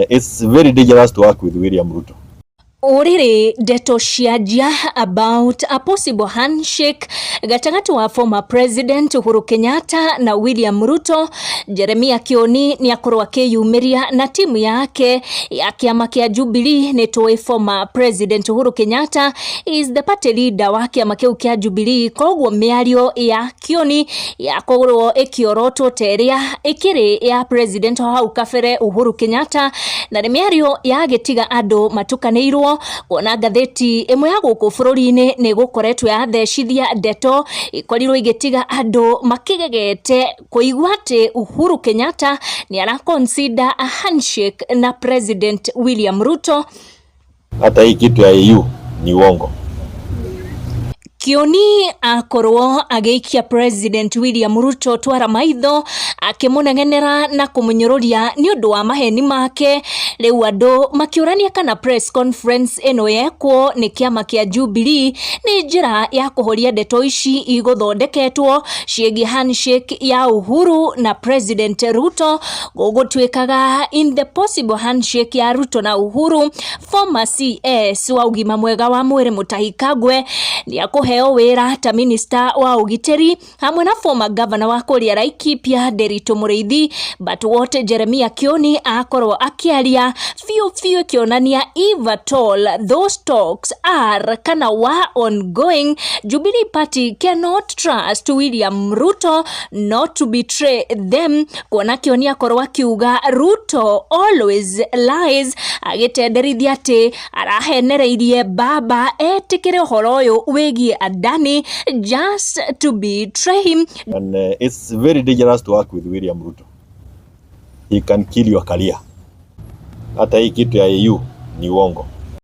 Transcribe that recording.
It's very dangerous to work with William Ruto. Ũrĩrĩ ndeto cianjia about a possible handshake gatagatĩ wa former president Uhuru Kenyatta na William Ruto. Jeremia Kioni nĩ akorwo akĩyumĩria na timu yake ya kĩama kĩa Jubilee. Nĩ tũĩ former president Uhuru Kenyatta is the party leader wa kĩama kĩu kĩa Jubilee, koguo mĩario ya Kioni yakorwo ĩkĩorotwo ta ĩrĩa ĩkĩrĩ ya president hau kabere Uhuru Kenyatta, na nĩ mĩario yagĩtiga andũ matukanĩirwo kuona ngathĩti ĩmwe ya gũkũ bũrũri-inĩ nĩ gũkoretwo yathecithia ndeto ikorirwo igĩtiga andũ makĩgegete kũigua atĩ Uhuru Kenyatta nĩ ara consider a handshake na President William Ruto. Hata hii kitu ya AU ni uongo. Kioni akorwo agĩikia President William Ruto twara maitho akĩmũnegenera na kũmũnyũrũria nĩ ũndũ wa maheni make. Rĩu andũ makĩũrania kana press conference ĩno yekwo nĩ kĩama kĩa Jubilee nĩ njĩra ya kũhoria ndeto ici igũthondeketwo ciĩgiĩ handshake ya Uhuru na President Ruto. Gũgũtuĩkaga in the possible handshake ya Ruto na Uhuru, former CS wa ũgima mwega wa mwĩrĩ Mutahi Kagwe nĩ akũheo wĩra ta minista wa ũgitĩri hamwe na former governor wa kũrĩa Laikipia Nderitu Mũrĩithi. But what Jeremia Kioni akorwo akĩaria biũ biũ ĩkĩonania if at all those talks are kana were ongoing, Jubilee Party cannot trust William Ruto not to betray them, kuona Kioni akorwo akiuga Ruto always lies, agĩtenderithia atĩ arahenereirie baba etĩkĩre ũhoro ũyũ wĩgiĩ Adani just to betray him. And it's very dangerous to work with William Ruto. He can kill your career. Hata hii kitu ya AU ni uongo.